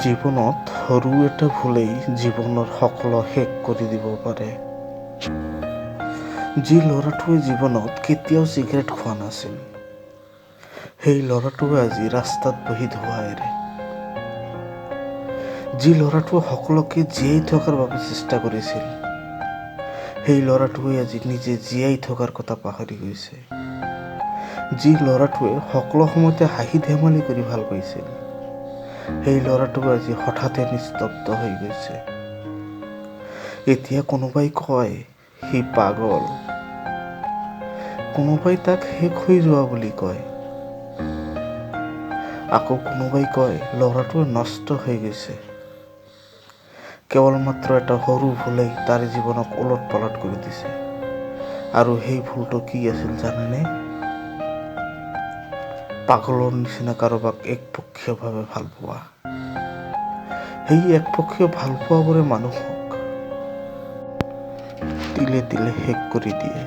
জীৱনত সৰু এটা ভুলেই জীৱনৰ সকলো শেষ কৰি দিব পাৰে। যি ল'ৰাটোৱে জীৱনত কেতিয়াও চিগাৰেট খোৱা নাছিল, সেই ল'ৰাটোৱে আজি ৰাস্তাত বহি ধোঁৱা এৰে। যি ল'ৰাটোৱে সকলোকে জীয়াই থকাৰ বাবে চেষ্টা কৰিছিল, সেই ল'ৰাটোৱে আজি নিজে জীয়াই থকাৰ কথা পাহৰি গৈছে। যি ল'ৰাটোৱে সকলো সময়তে হাঁহি ধেমালি কৰি ভাল পাইছিল, সেই ল'ৰাটোৱে আজি হঠাতে নিস্তব্ধ হৈ গৈছে। এতিয়া কোনোবাই কয় সি পাগল, কোনোবাই তাক শেষ হৈ যোৱা বুলি কয়, আকৌ কোনোবাই কয় ল'ৰাটোৱে নষ্ট হৈ গৈছে। কেৱল মাত্ৰ এটা সৰু ভুলেই তাৰ জীৱনক ওলট পালট কৰি দিছে। আৰু সেই ভুলটো কি আছিল জানেনে? পাগলৰ নিচিনা কাৰোবাক একপক্ষীয়ভাৱে ভাল পোৱা। সেই একপক্ষীয় ভালপোৱাবোৰে মানুহক তিলে তিলে শেষ কৰি দিয়ে।